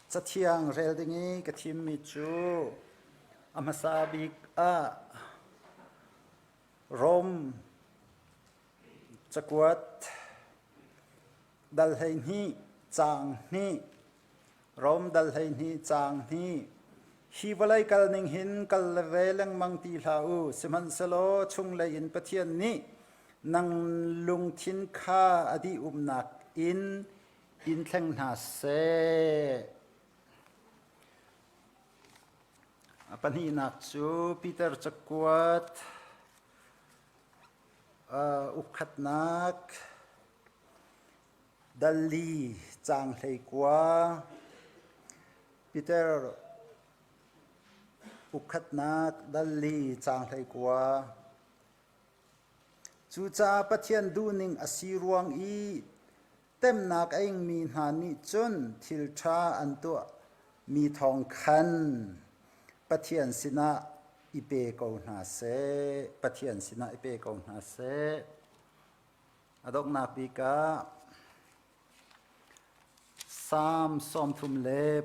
Cathiang rel ding i ka thimmi cu a hmasa bik ah Rom cakuat dal 12 caang hnih Rom dal 12 caang hnih Hi vawlei kal ning hin kal ve lengmang ti hlah u, sihmanhsehlaw chunglei in Pathian nih nang lungthin kha a dih umnak in in thleng hna seh. A pahnihnak cu Peter cakuat ukkhatnak dal li caang 19 Peter ukkhatnak dal li caang 19 Cucaah Pathian duhning a si ruang i Temnak a ingmi hna nih cun thil ṭha an tuahmi thawng khan Pathian sinah i pe ko hna seh. Pathian sinah i pe ko hna seh. A donghnak bik ah Salm 37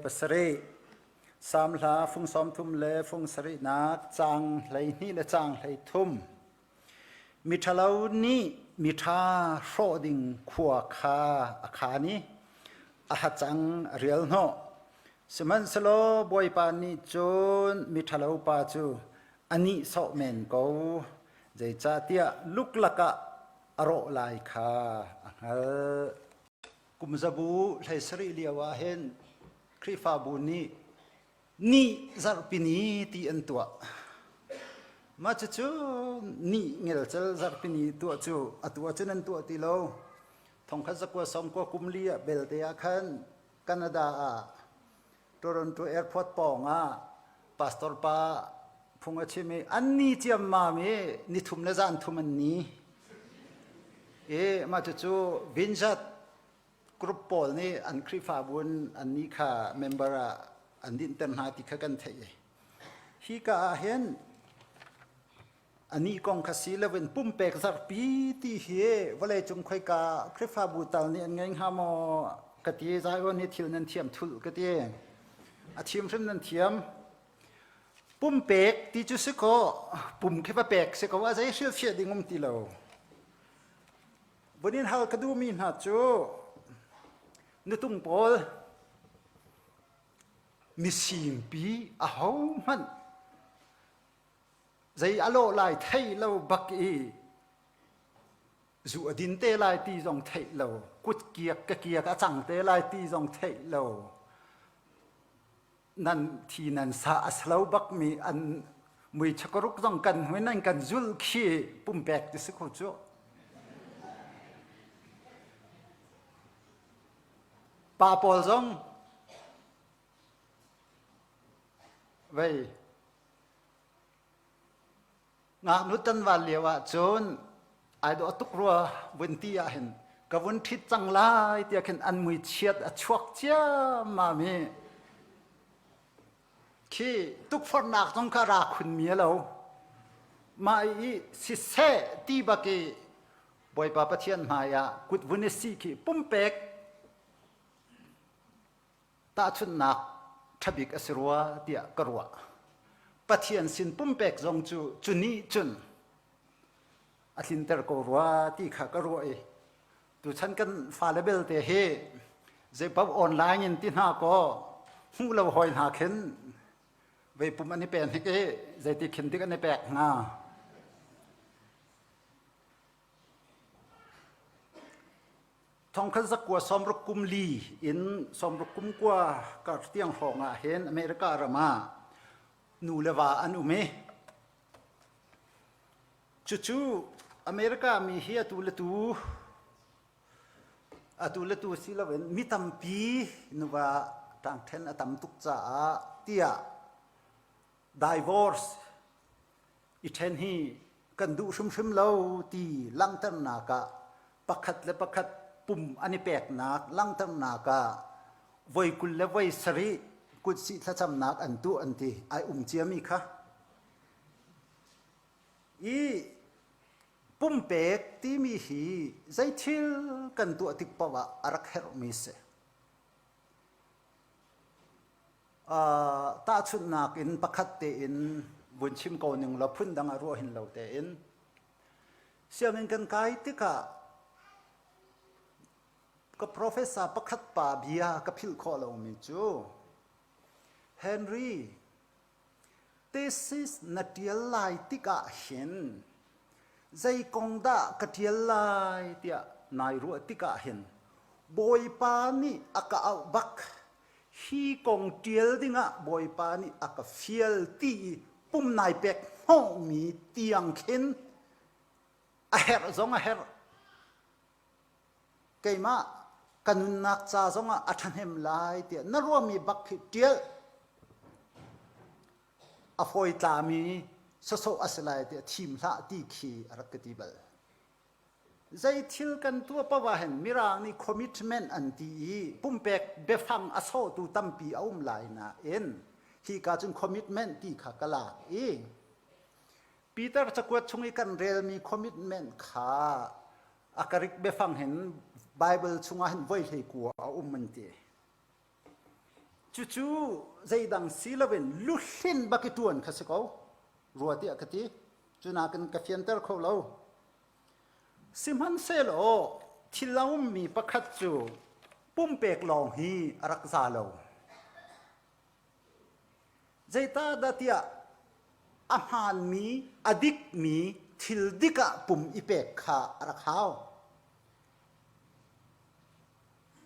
Salm hla fung 30 le fung sarihnak caang 12 le caang 13 Miṭhalo nih miṭha hrawh ding khua kha a khaan i a hacang a rialhnawh. Sihmanhsehlaw Bawipa nih cun miṭhalo pa cu a nihsawh men ko, zeicahtiah luklak ah a rawh lai kha a hngalh. Kum zabu 17 lio ah hin Khrihfabu nih Ni zarhpi ni ti an tuah. Mah cucu ni ngelcel zarhpi ni tuah cu atu ahcun an tuah ti lo. Thongkhat zakua sawmkua kum li ah belte ah khan Canada ah Toronto airport pawng ah pastor pa phung a chim i an ni ciammam i nithum le zan thum an ni. I mah cucu Vinzat group pawl nih an Khrihfabu in annih kha member ah an dinhter hna ti kha kan theih. Hi ka ah hin anih kong kha si loin pumpek zarhpi ti hi vawleicung khoika Khrihfabu tal nih an ngei hnga maw ka ti Zion hi thil nan thiam thulh ka ti. A thim hrim nan thiam. Pumpek ti cu si kaw pum khi va pek si ko a zei hrilhfiah ding um ti lo. Vun in hal ka duhmi hna cu nutung pawl misingpi ahohmanh zei a lawh lai thei lo bak i zu a din te lai ti zong theih lo kut kiak ka kiak a cang te lai ti zong theih lo Nan thi nan sa a slo bakmi an mui chakaruk zong kan hui nan kan zul khi pumpek ti si kho cu. Pa pawl zong vei Ngaknu ṭanval lio ahcun ai dawh tuk rua vun ti ahhin ka vun ṭhit cang lai tiah khin an muichiat a chuak ciammam i khi tukforhnak zong kha ra khunmi a lo. Mah i siseh ti bak i Bawipa Pathian hmai ah kut vun i si khi pumpek tahchunhnak ṭhabik a si rua tiah ka ruah. Pathian sin pumpek zong cu cu nih cun a tlinter ko rua ti kha ka ruah i tuchan kan fale belte hi zeipaoh online in ti hna kaw hmuh lo hawi hna khin vei pum an i pen hnik i zeiti khin dik an i pek hnga. Thongkhat zakua sawmruk kum li in sawmruk kum kua kar tiang hrawng ah hin America ram ah nu le va an um i cucu America mi hi atu le tu atu le tu si loin mi tampi nuva ṭangṭhen a tam tuk caah tiah divorce i ṭhen hi kan duh hrimhrim lo ti langhternak ah pakhat le pakhat pum an i peknak langhternak ah voi 20 le voi sarih kutsih thlacamnak an tuah an ti ai um ciami kha i pumpek timi hi zei thil kan tuah tik paoh ah a rak herhmi si. Tahchunhnak in pakhat tein vun chim ko ning law phundang ah ruah hin lo tein sianginn kan kai tikah ka professor pakhat pa bia ka philh khawh lomi cu Henry thesis na ṭial lai tikah hin zei kong dah ka ṭial lai tiah nai ruah tikah hin Bawipa nih a ka auh bak hi kong ṭial dingah Bawipa nih a ka fial ti i pum nai pek hnawhmi tiang khin a herh zong a herh. Keimah ka nunnak ca zongah a ṭhahnem lai tiah na ruahmi bak khi ṭial. A fawi tlami sawsawh a si lai tiah thim hlah ti khi a rak ka ti bal. Zei thil kan tuah paoh ah hin Mirang nih commitment an ti i pumpek biafang a sawhtu tampi a um lai nain hika cun commitment ti kha ka lak i Peter cakuat chung i kan relmi commitment kha a karik biafang hin Bible chungah hin voi hlei kua a um an ti. Cucu zeidang si loin luhlin bak i ṭuan kha si ko rua tiah ka ti. Cu nakin ka fianter kho lo. Sihmanhsehlaw thil a ummi pakhat cu pumpek lawng hi a rak za lo. Zeitahdah tiah a hmaanmi, a dikmi thil dik ah pum i pek kha a rak hau.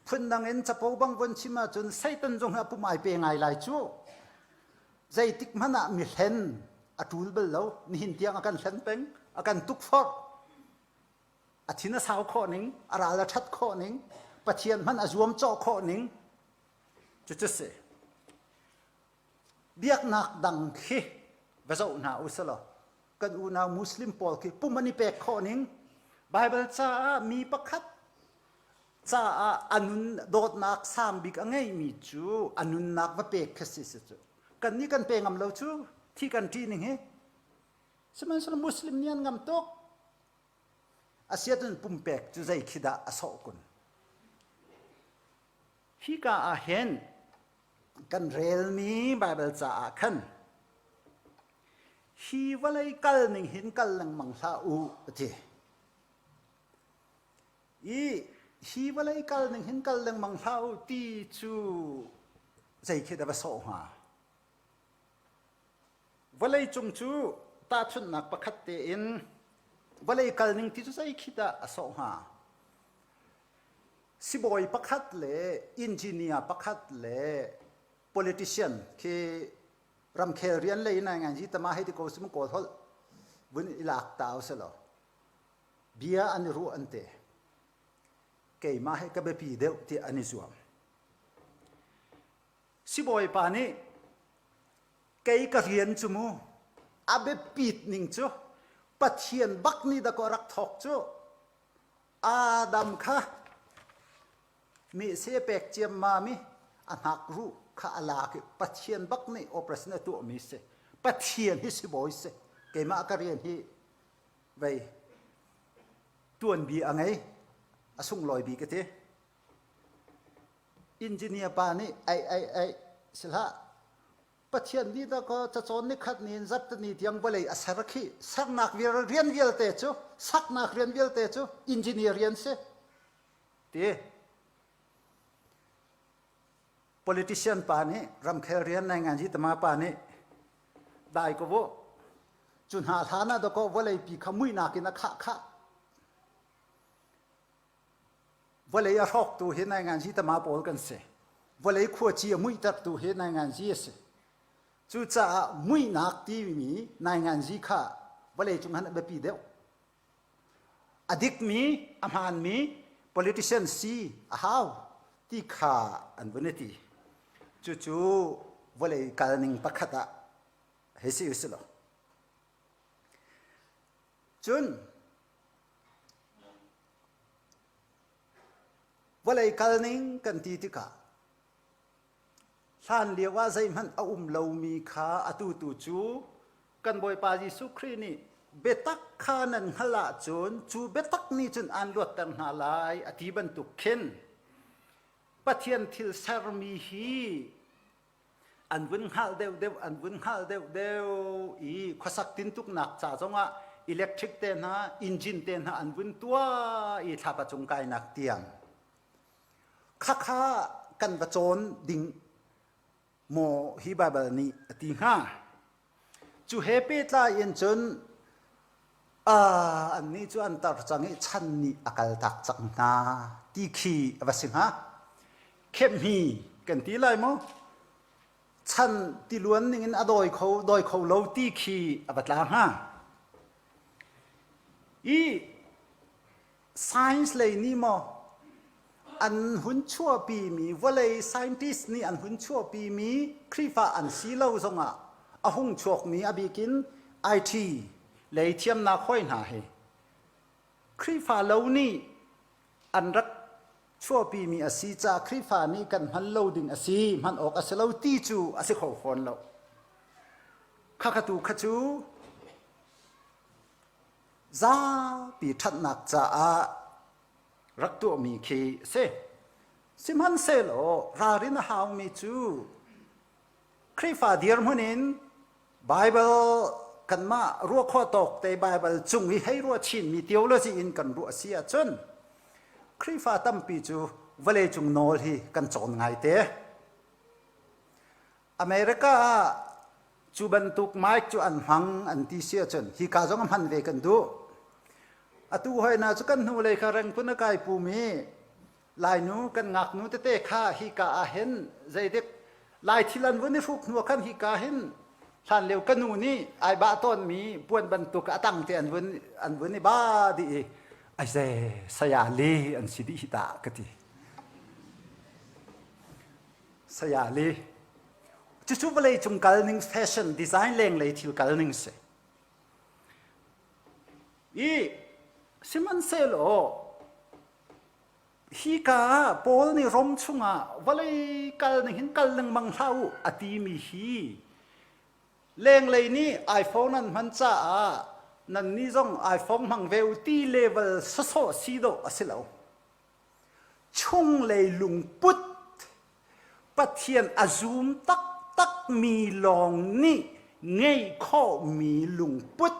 Phundang in capo bang von chim ahcun Satan zong hi a pum ai pe ngai lai cu. Zeitik hmanh ah mi hlen a ṭul bal lo. Nihin tiang a kan hlen peng, a kan tukforh. A thin a sau khawh ning, a ral a ṭhat khawh ning, Pathian hmanh a zuamcawh khawh ning, Cucu si. Biaknak dang khi va zoh hna u selaw kan unau Muslim pawl khi pum an i pek khawh ning Bible caah mi pakhat caah a nun dawtnak sang bik a ngeimi cu a nunnak va pek khi si si cu. Kan nih kan pe ngam lo cu thi kan ṭih ning hi. Sihmanhsehlaw Muslim nih an ngam tuk. Asiahcun pumpek cu zei khi dah a sawh kun? Hika ah hin kan relmi Baibal caah khan hi vawlei kal ning hin kal lengmang hlah u a ti. I hi vawlei kal ning hin kal lengmang hlah u ti cu zei khi dah va sawh hnga? Vawlei cung cu tahchunhnak pakhat tein vawlei kal ning ti cu zei khi dah a sawh hnga? Sibawi pakhat le engineer pakhat le politician khi ramkhel rian lei in ngai tama hei ti ko sim kawl holh vun i lak ta uselaw bia an i ruah an te keimah he ka biapi deuh ti an i zuam sibawi pa nih kei ka rian cu mu a biapit ning cu Pathian bak nih dah kaw rak thawk cu Adam kha mehse pek ciammam i a hnakruh kha a lak i Pathian bak nih operation a tuahmi si. Pathian hi sibawi si. Keimah ka rian hi vei tuanbi a ngei a sunglawi bik ka ti. Engineer pa nih ai ai ai sihlah Pathian nih dakaw cacawn nikhat ni in zarhtini tiang vawlei a ser khi sernak rian vialte cu saknak rian vialte cu engineer rian si ti politician pa nih ramkhel rian nai ngan ji tama pa nih dai ko bu cu hna hlan ah dakaw vawlei pi kha muihnak in a khah khah Vawlei a hrawktu hi nainganzi tama pawl kan si. Vawlei khuaci a muihtertu hi nainganzi a si. Cucaah muihnak timi nainganzi kha vawlei cung han a biapi deuh. A dikmi, a hmaanmi politician si a hau ti kha an vun i ti. Cucu vawlei kalning pakhat ah hei si usih law. Cun Vawlei kalning kan ti tikah hlan lio ah zeihmanh a um lomi kha atu tu cu kan Bawipa Jesuh Khrih nih biatak kha nan hngalh ahcun cu biatak nih cun aan luatter hna lai a ti bantuk khin Pathian thil sermi hi. An vun hngalh deuhdeuh, an vun hngalh deuhdeuh i khuasak tintuknak ca zongah electric te hna, engine te hna an vun tuah i thlapa cung kainak tiang. Khakha kan va cawn ding maw hi Baibal nih a ti hnga? Cu he pehtlai in cun annih cu an tar cang i chan nih a kaltak cang hna ti khi a va si hnga. Khemhmi kan ti lai maw? Chan tiluan ningin a dawi kho dawi kho lo ti khi a va tla hnga. I Science lei nih maw an hun chuahpimi vawlei scientist nih an hun chuahpimi Khrihfa an si lo zongah a hung chuakmi a bikin IT lei thiamnak hoi hna hi Khrihfa lo nih an rak chuahpimi a si caah Khrihfa nih kan hman lo ding a si hman awk a si lo ti cu a si kho fawn lo. Khakha tu kha cu Zapi ṭhatnak caah rak tuahmi khi a si. Sihmanhsehlaw ralrin a haumi cu Khrihfa dirhmun in Baibal kanmah ruah khawh tawk te Baibal cung i hei ruah chinmi theology in kan ruah a si ahcun Khrihfa tampi cu vawleicung nawl hi kan cawn ngaite. America ah cu bantuk mic cu an hmang an ti si ahcun hika zong a hman ve kan duh. Atu hoi na cu kan hnulei kha rengphun a kai pumi Lainu kan ngaknu tete kha hika ah hin zeidik Lai thil an vun i hruk hnu khan hika hin hlan lio ka nu nih ai bah tawnmi puan bantuk a tang te an vun an vun i ba dih i ai ze saya le an si dih hi ta ka ti. Saya le cucu vawlei cung kal ning fashion design lenglei thil kal ning si. I sihmanhsehlaw hi ka ah Paul nih Rom chungah vawlei kal ning hin kal lengmang hlah u a timi hi lenglei nih iPhone an hman caah nannih zong iPhone hmang ve u ti level sawsawh si dawh a si lo. Chunglei lungput Pathian a zum taktakmi lawng nih ngeih khawhmi lungput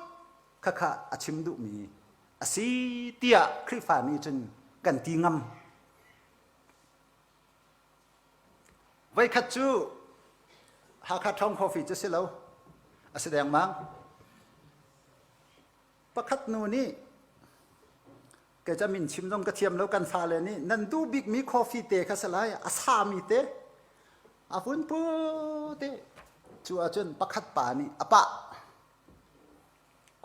khakha a chim duhmi a si tiah Khrihfa nih cun kan ti ngam. Voikhat cu Hakha Ṭhawng Coffee cu si lo, a si dengmang. Pakhat nu nih kei ca min chim zong ka thiam lo kan fale nih nan duh bikmi coffee te kha si lai a sami te a vun pu te cu ahcun pakhat pa nih a pah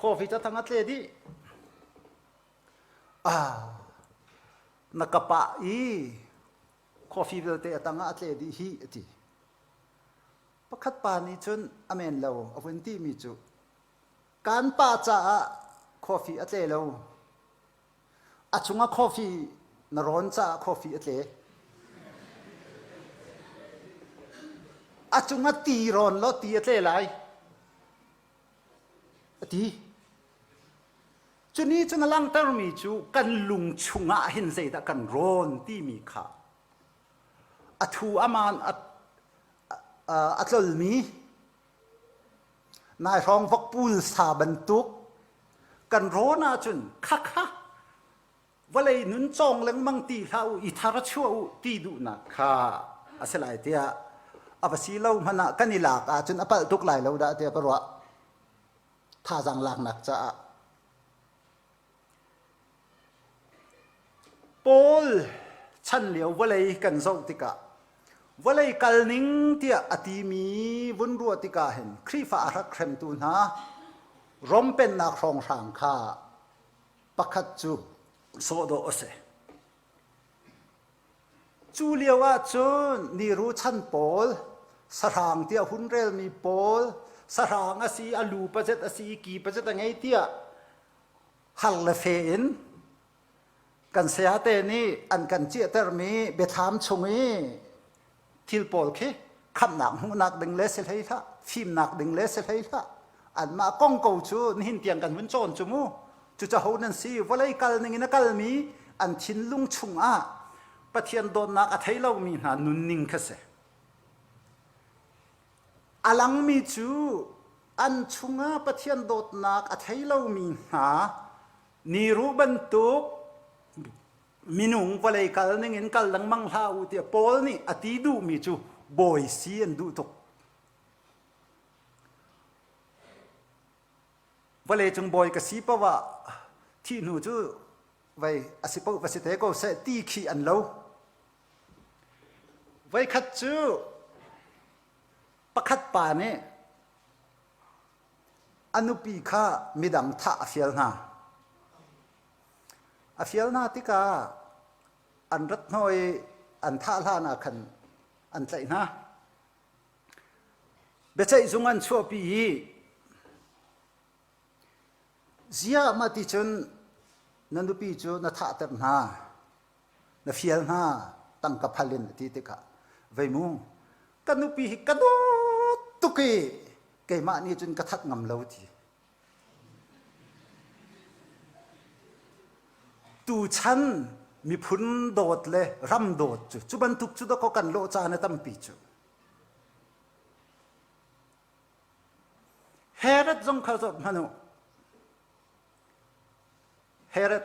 coffee ca thang a tle dih ah na ka pah i coffee vialte a tang ah a tle dih hi a ti pakhat pa nih cun a men lo a vun ti mi cu Kan pa caah coffee a tle lo. A chungah coffee na rawn caah coffee a tle. A cungah ti rawn law ti a tle lai. A ti. Cuni cun a langhtermi cu kan lung chungah hin zeidah kan rawn timi kha a thu aman a, a, a tlolmi Nai hrawng vokpul sa bantuk kan rawn ahcun khakha vawlei nun cawng lengmang ti hlah u i thar chuah u ti duhnak kha a si lai tiah a va si lo hmanh ah kan i lak ahcun a palh tuk lai lo dah tiah ka ruah. Thazaang laknak caah. Paul chan lio vawlei kan zoh tikah vawlei kal ning tiah a timi vun ruah tikah hin Khrihfa a rak hremtu hna Rom pennak hrawnghrang kha pakhat cu sawhdawh a si. Cu lio ah cun niru chan pawl sahrang tiah hun relmi pawl sahrang a si a lu pazet a si ki pazet a ngei tiah har le fe in kan sayate nih an kan ciahtermi biathlam chung i thil pawl khi khamhnak hmuhnak ding le si hlei hlah fimnak ding le si hlei hlah anmah kong ko cu nihin tiang kan hun cawn cu mu cucaho nan si vawlei kal ning in a kalmi an thinlung chungah Pathian dawtnak a thei lomi hna nunning kha si. A langmi cu an chungah Pathian dawtnak a thei lomi hna niru bantuk minung vawlei kal ningin kal lengmang hlah u tiah Paul nih a ti duhmi cu bawi si an duh tuk. Vawleicung bawi ka si paoh ah thih hnu cu vei a si paoh va si te ko seh ti khi an lo. Voikhat cu pakhat pa nih a nupi kha midang thah a fial hna. A fial hna tikah an rat hnawh i an thah hlan ah khan an tlaih hna. Biaceih zung an chuahpi i ziah mah ti cun na nupi cu na thahter hna, na fial hna tangka phal in a ti tikah vei mu ka nupi hi ka dawt tuk i keimah nih cun ka that ngam lo ti. Tuchan miphun dawt le ram dawt cu cu bantuk cu dawkaw kan lawh caan a tampi cu. Herod zong kha zoh hmanh u. Herod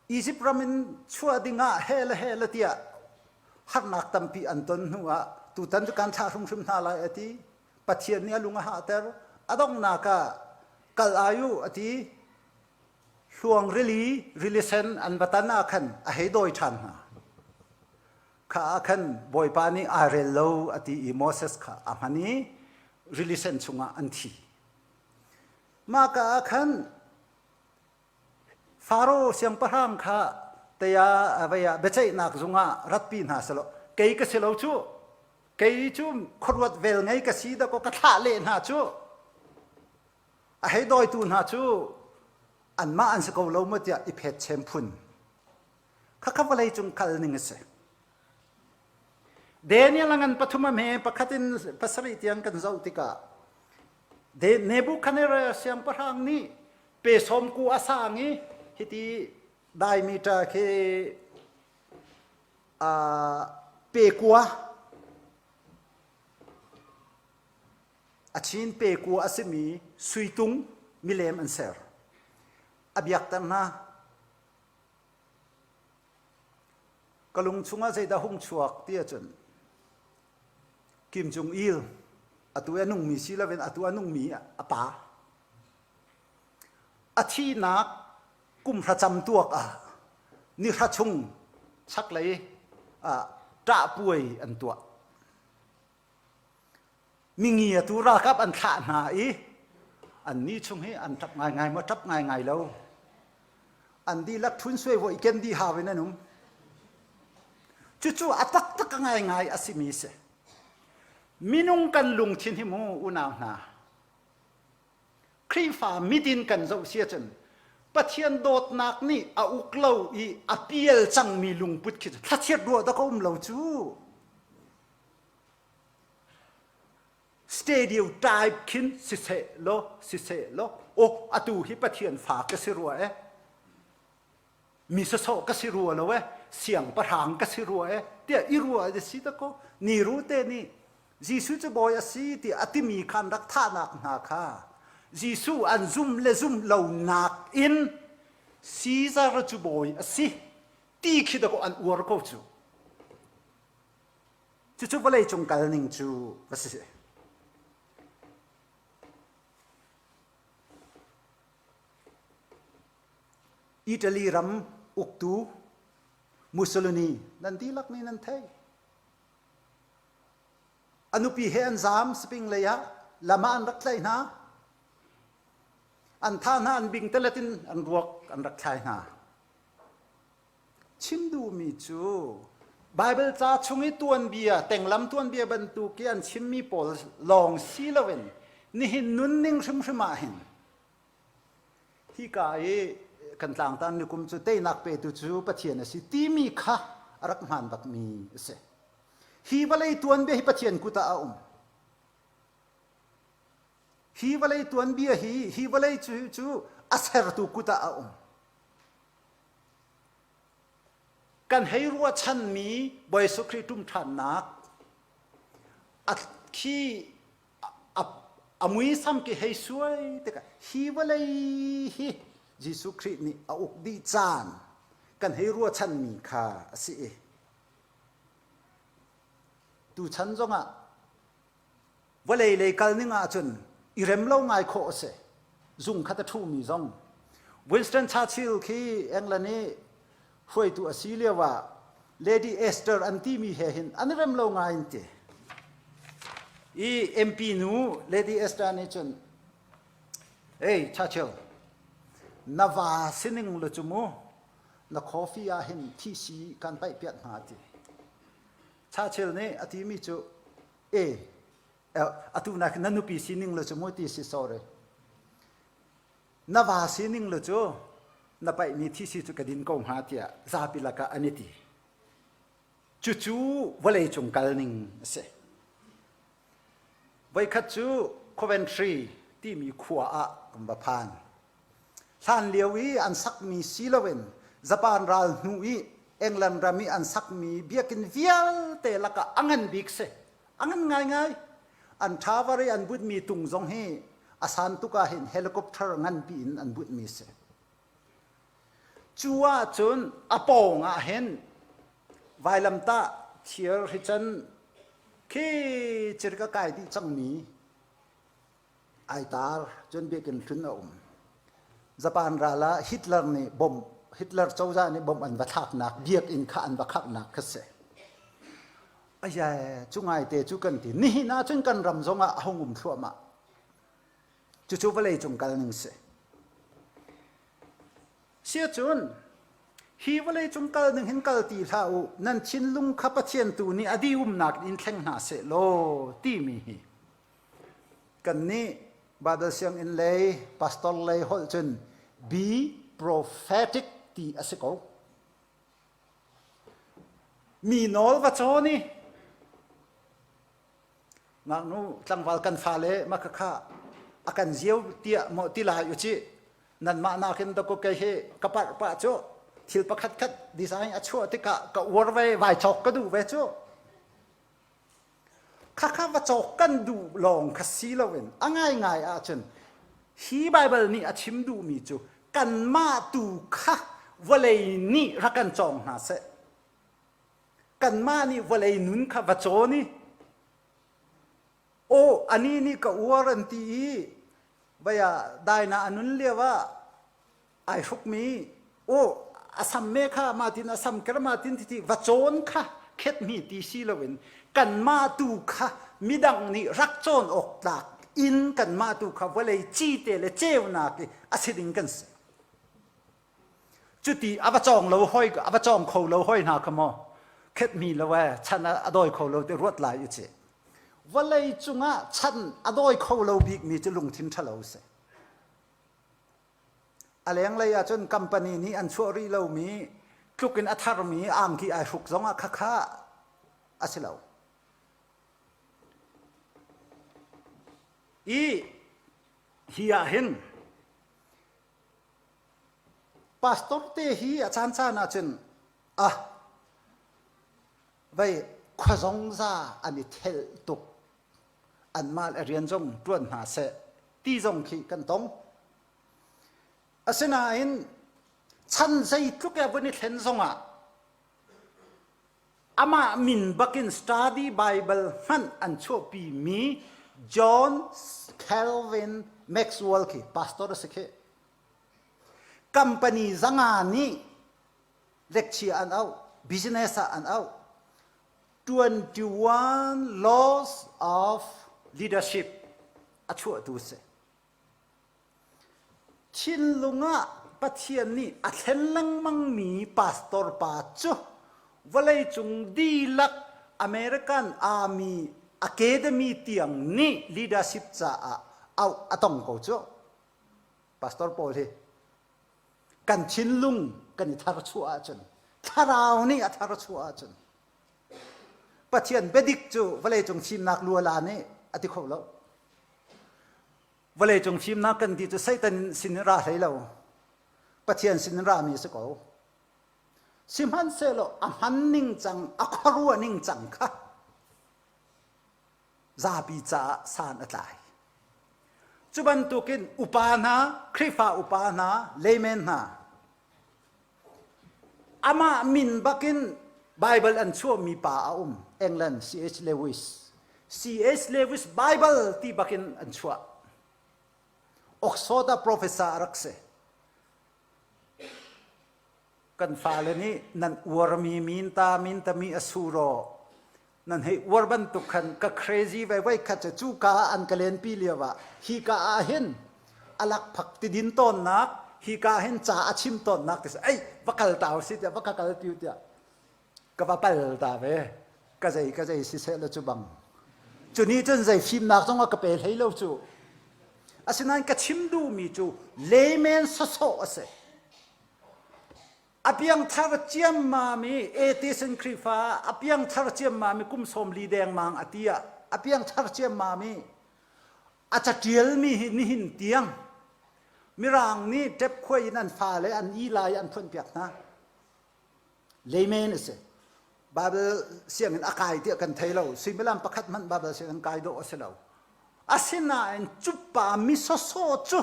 Egypt ram in chuah dingah he le he le tiah harnak tampi an ton hnu ah tutan cu kan thlah hrimhrim hna lai a ti. Pathian nih a lung a hahter. A donghnak ah kal ai u a ti. Hluang rili, rili sen an va tan ah khan a hei dawi ṭhan hna. Kha ah khan Bawipa nih aa rel lo a ti i Moses kha a hman i rili sen chungah an thi. Mah ka ah khan Faro siangpahrang kha tei ah vei ah biaceihnak zung ah ratpi hna selaw kei ka si lo cu kei cu khuaruat vel ngei ka si dakaw ka thlah leh hna cu a hei dawitu hna cu anmah an si ko lo maw tiah i phet chem phun khakha vawlei cung kal ning a si. Daniel a ngan pathum a hme pakhat in pasarih tiang kan zoh tikah Nebuchadnezzar siangpahrang nih pe sawm ku a sang i hiti diameter khi pe kua a chin pe kua a simi suitung milem an ser a biakter hna Ka lung chungah zeidah hung chuak ti ahcun Kim Jong Il atu a nungmi si loin atu a nungmi a pa a thihnak kum hra cam tuak ah ni hra chung chaklei ah ṭah puai an tuah. Mingi atu ralkap an thlah hna i annih chung hi an ṭap ngaingai maw ṭap ngaingai lo. An dihlak ṭhun suai voi ken dih hau in an um. Cucu a taktak a ngaingai a simi si. Minung kan lungthin hi mu unau hna. Khrihfa midin kan zoh si ahcun Pathian dawtnak nih a uk lo i a pial cangmi lungput khi cu thlachiat ruah dah ka um lo cu. Stereotype khin siseh law siseh law oh atu hi Pathian fa ka si rua e mi sasawh ka si rua lo e siangpahrang ka si rua e tiah i rua a si ta ko ni ru te nih Jesuh cu bawi a si ti a timi khan rak thahnak hna kha Jesuh an zum le zum lo nak in Caesar cu bawi a si ti khi da ko an uar ko cu Cucu vawleicung kalning cu va si. Italy ram uktu Mussolini nan dihlak nih nan thei. A nupi he an zaam Spring lei ah lam ah an rak tlaih hna. An thah hna an bingtalet in an ruak an rak thlai hna. Chim duhmi cu Baibal ca chung i tuanbia, tenglam tuanbia bantuk i an chimmi pawl lawng si loin nihin nunning hrimhrim ah hin hika i kan tlangtan nikum cu teinak petu cu Pathian a si timi kha a rak hmaan bakmi a si. Hi vawlei tuanbia hi Pathian kut ah a um. Hi vawlei tuanbia hi hi vawlei cu, cu a sertu kut ah a um. Kan hei ruahchanmi Bawi Jesuh Khrih ṭum ṭhannak. A khi a muisam ki hei suai tikah hi vawlei hi Jesuh Khrih nih a uk dih caan kan hei ruahchanmi kha a si i tuchan zongah vawlei lei kal ning ahcun i rem lo ngai khawh a si. Zung khat a ṭhumi zong. Winston Churchill khi England i hruaitu a si lio ah Lady Esther an timi he hin an i rem lo ngai in ti. I MP nu Lady Esther nih cun Hey Churchill, na va sining lu cu mu na coffee ah hin thisi kan paih piak hna ti. Churchill nih a timi cu e atu nak na nupi sining le cu mu ti si sorry na va sining le cu na paihmi thisi cu ka din ko hnga tiah zapi lakah an i ti cucu vawlei cung kal ning a si voikhat cu Coventry timi khua ah kan va phan Hlan lio i an sakmi si loin Japan ral hnu i England ram i an sakmi biakinn vialte lakah a ngan bik si. A ngan ngaingai. An tower i an butmi tung zong hi a san tuk ah hin helicopter nganpi in an butmi si. Cu ahcun a pawng ah hin vailamtah thir hi cun khi cirka kai dih cangmi ai tar cun biakinn hlun a um. Japan ral ah Hitler nih bom Hitler cozah nih bom an va thlaknak biakinn kha an va khanghnak kha si. Aya cu ngaite cu kan ti. Nihin ah cun kan ram zong ah a hung um thluahmah. Cucu vawlei cung kal ning si. Siacun hi vawlei cung kal ning hin kal ti hlah u nan thinlung kha Pathian tu nih a dihumnak in thleng hna seh law timi hi Kannih Bible sianginn lei, pastor lei holh cun be prophetic ti a si ko. Mi nawl va cawn i ngaknu tlangval kan fale ma khakha a kan ziau tiah maw ti lai u ci nanmah nakin dakaw kei hi ka parh pah cu thil pakhat khat design a chuah tikah ka uar ve vai cawk ka duh ve cu Khakha va cawk kan duh lawng kha si loin a ngaingai ahcun hi Baibal nih a chim duhmi cu kanmah tu kha vawlei nih rak kan cawng hna seh. Kanmah nih vawlei nun kha va cawn i aw anih nih ka uar an ti i vai ah daina a nun lio ah ai hrukmi aw a sam me kha mah tin a sam ker mah tin titi va cawn kha khetmi ti si loin kanmah tu kha midang nih rak cawn awk tlak in kanmah tu kha vawlei cite le ceunak i a si ding kan si cuti a va cawng lo hoi a va cawng kho lo hoi hna kha maw khetmi lo e chan a dawi kho lo te ruat lai u ci vawlei cungah chan a dawi kho lo bikmi cu lungthin ṭhalo si A lenglei ahcun company nih an chuah rih lomi tluk in a tharmi angki ai hruk zong ah khakha a si lo. I hi ah hin pastor te hi a caan caan ahcun ah vei khuazong za an i thelh tuk anmah le rian zong ṭuan hna seh ti zong khi kan tong. Asinain chan zeitluk e vun i thlen zongah amah min bakin study Bible hmanh an chuahpi mi John Calvin Maxwell khi pastor a si khi company zanga nih lecture an auh business ah an auh 21 laws of leadership a chuahtu si. Thinlung ah Pathian nih a thlen lengmangmi pastor pa cu vawleicung dihlak American Army Academy tiang nih leadership caah auh a tong ko cu. Pastor pawl hi kan thinlung kan i tharchuah ahcun thlarau nih a tharchuah ahcun Pathian biadik cu vawleicung fimnak luala nih a ti kho lo. Vawleicung fimnak kan ti cu Satan sin in ra hlei lo. Pathian sin in rami a si ko. Sihmanhsehlaw a hman ning cang, a khuaruah ning cang kha. Zapi caah san a tlai. Cu bantukin upa hna, Khrihfa upa hna, layman hna, amah min bakin Bible an chuahmi pa a um, England C.H. Lewis. C.H. Lewis Bible ti bakin an chuah. Oxford ah professor a rak si. Kan fale nih nan uarmi min ta min tami a suraw nan hei uar bantuk khan ka crazy ve voi khat cu cu ka ah an ka lenpi lio ah hi ka ah hin alak phak tidin tawnnak hi ka hin ca a chim tawnnak ti ei va kal ta si tiah va ka kal tiu tiah ka va pal ta ve ka zei ka zei si seh la cu bang cu ni cun zei fimnak zong a ka pe hlei lo cu asinain ka chim duhmi cu layman sawsawh a si A piangthar ciammam i atheist in Khrihfa a piangthar ciammam i kum 40 dengmang a ti ah a piangthar ciammam i a catialmi hi nihin tiang Mirang nih ṭep khuai in an fale an i lai an phuanpiak hna. Layman a si. Bible sianginn a kai tiah kan thei lo. Suimilam pakhat hmanh Bible sianginn kai dawh a si lo. Asinain cu pa mi sawsawh cu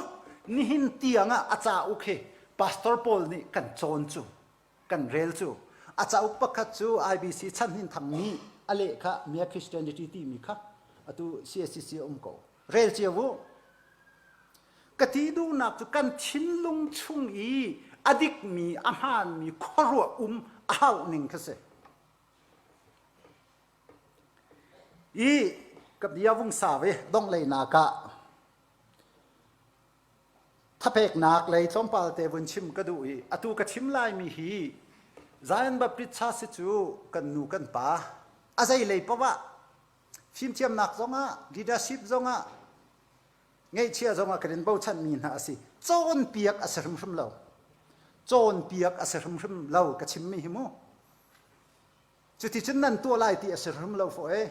nihin tiang ah a cauk hi pastor pawl nih kan cawn cu, kan rel cu. A cauk pakhat cu IBC Chan Hnin Thang nih a leh kha Mere Christianity timi kha atu CSCC a um ko. Rel cio u. Ka ti duhnak cu kan thinlung chung i a dikmi, a hmaanmi khuaruah um a hauh ning kha si. I ka bia vung sau i dongleinak ah thapeknak lei tlawmpal te vun chim ka duh i atu ka chim laimi hi Zion Baptist Church hi cu kan nu kan pa a zei lei paoh ah fimthiamnak zongah leadership zongah ngeihchia zongah kan in bochanmi hna a si. Cawnpiak a si hrimhrim lo. Cawnpiak a si hrimhrim lo ka chimmi hi mu. Cuticun nan tuah lai ti a si hrim lo fawh e.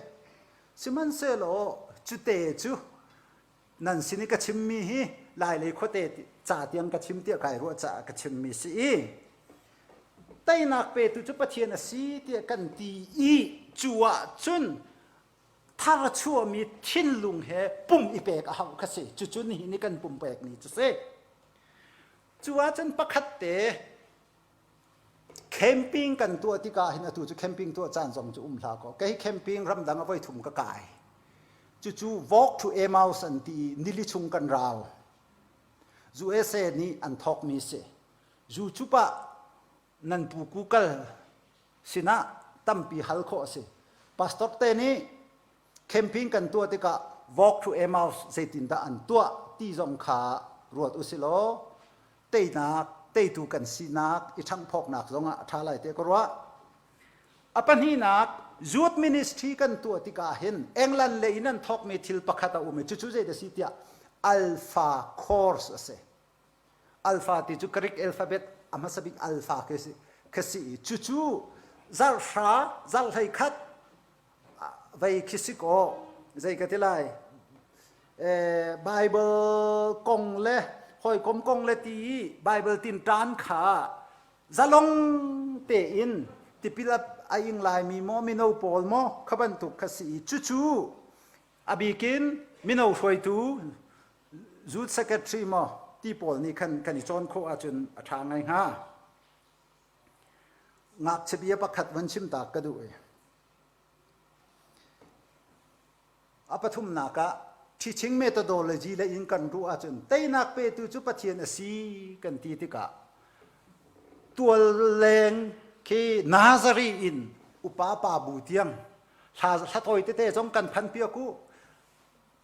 Sihmanhsehlaw cute cu nan sin i ka chimmi hi Lailei khuate ca tiang ka chim tiah kai ruah caah ka chimmi si i teinak petu cu Pathian a si tiah kan ti i cu ah cun thar chuahmi thinlung he pum i pek a hauh kha si. Cucu nihin i kan pumpek ni cu si. Cu ahcun pakhat te Camping kan tuah tikah hin atu cu camping tuah caan zong cu um hlah kaw kei camping ramdang a voi thum ka kai. Cucu walk to Emmaus an ti i nili chung kan rau. USA nih an thawkmi si. YouTube ah nan pu Google sinah tampi hal khawh a si. Pastor te nih camping kan tuah tikah walk to Emmaus zeitindah an tuah ti zong kha ruat usih law teinak teitu kan sinak i ṭhanghphawknak zongah a ṭha lai tiah ka ruah. A pahnihnak youth ministry kan tuah tikah hin England lei in an thawkmi thil pakhat a um i cucu zei a si tiah alpha course a si. Alpha ti cu Greek alphabet a hmasa bik alpha khi si khi si i cucu zarh hra zarh 11 vei khi si kaw zei ka ti lai Bible kong le hawikom kong le ti i Bible tinṭan kha zalong tein tipil a ing laimi maw mino pawl maw kha bantuk kha si i cucu a bikin mino hruaitu youth secretary maw ti pawl nih khan kan i cawn khawh ahcun a ṭha ngai hnga. Ngakchia bia pakhat van chim ta ka duh i A pathumnak ah teaching methodology lei in kan ruah ahcun teinak petu cu Pathian a si kan ti tikah tualleng khi Nazari in upa pa bu tiang hla hla tawi tete zong kan phan piak u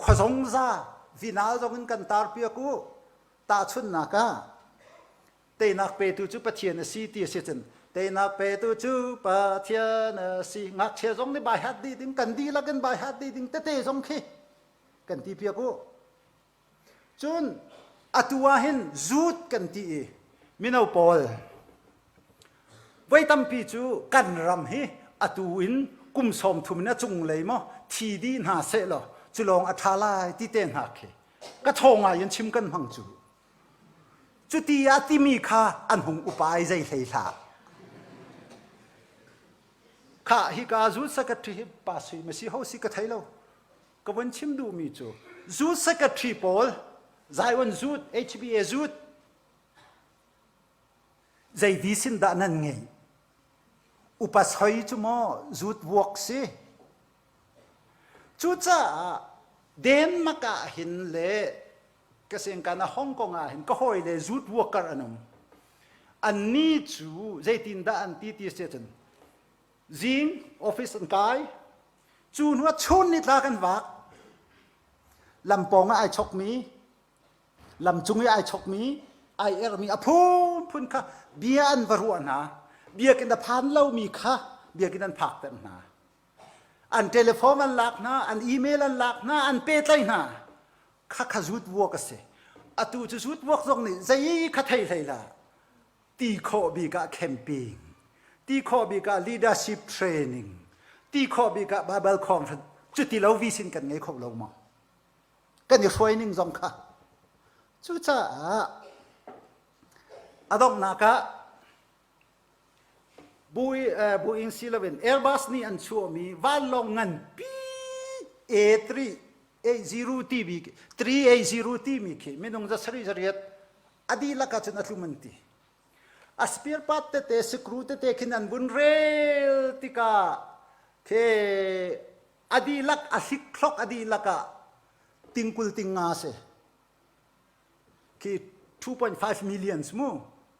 khuazong za vinal zong in kan tar piak u tahchunnak ah Teinak petu cu Pathian a si ti a si cun teinak petu cu Pathian a si. Ngakchia zong nih bai hat dih ding, kan dihlak in bai hat dih ding tete zong khi kan ti piak u. Cun atu ah hin zut kan ti i mino pawl voi tampi cu kan ram hi atu in kum 30 in a cunglei maw thi dih hna seh law cu lawng a ṭha lai ti te hna khi ka thaw ngai in chim kan hmang cu. Cuti ah timi kha an hung upa i zei hlei hlah. Khah hika zu secretary hi pa sui ma si ho si ka thei lo. Ka vun chim duhmi cu zu secretary pawl Zion Zut, HBA Zut zei visin dah nan ngei? Upa soi cu maw zut vuak si? Cucaah Denmark ah hin le ka sengkan ah Hong Kong ah hin ka hawi le zut worker an um. Anni cu zeitindah an ti ti si cun zing office an kai cu hnu ah chun ni tla kan vak lampawng ah ai chokmi lamcung i ai chokmi ai ermi a phunphun kha bia an va ruah hna biakinn a phan lomi kha biakinn an phakter hna an telephone an lak hna an email an lak hna an pehtlaih hna kha kha zut vuak a si atu cu zut vuak zong nih zei kha thei hlei la ti khawh bik ah camping ti khawh bik ah leadership training ti khawh bik ah Bible conference cuti lo visin kan ngei kho lo maw kan i hruai ning zong kha cucaah a donghnak ah Boeing si loin Airbus nih an chuahmi vanlawng nganpi A380 timi 380 timi khi minung za sarih zariat a dihlak ahcun a tlum an ti. A spare part tete screw tete khin an vun rel tikah khi a dihlak a hlikhlok a dihlak ah tingkul tingnga si. Khi 2.5 millions mu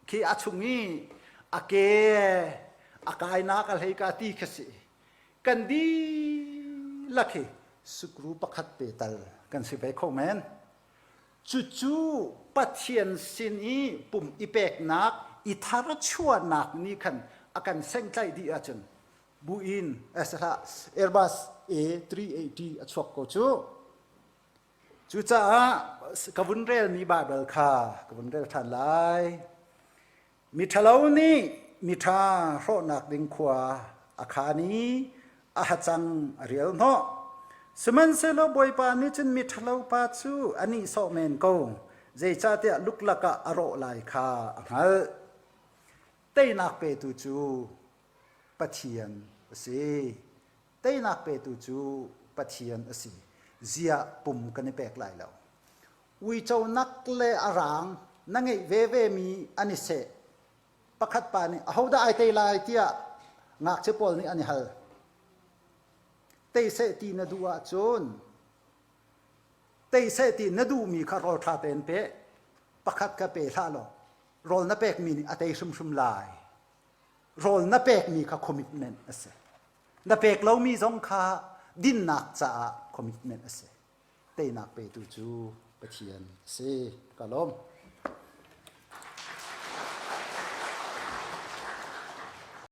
khi a chung i a ke a kainak a hlei ka ti kha si. Kan dihlak hi sukru pakhat pe tal kan si ve kho men. Cucu Pathian sin i pum i peknak, i tharchuahnak nih khan a kan sengtlaih dih ahcun buin Airbus A380 a chuak ko cu. Cucaah ka vun relmi Baibal kha ka vun rel ṭhan lai. Miṭhalo nih miṭha hrawhnak ding khua a khaan i a hacang a rial hnawh. Sihmanhsehlaw Bawipa nih cun miṭhalo pa cu a nihsawh men ko, zeicahtiah luklak ah a rawh lai kha a hngalh. Teinak petu cu Pathian a si. Teinak petu cu Pathian a si. Ziah pum kan i pek lai lo. Uico nak le a rang na ngeih veve mi an i seh. Pakhat pa nih ahodah ai tei lai tiah ngakchia pawl nih an i hal. Tei seh ti na duh ahcun tei seh ti na duhmi kha rawl ṭha tein pe. Pakhat kha pe hlah law rawl na pekmi nih a tei hrimhrim lai. Rawl na pekmi kha commitment a si. Na pek lomi zong kha dinnak caah commitment a si. Teinak petu cu Pathian a si. Ka lawm.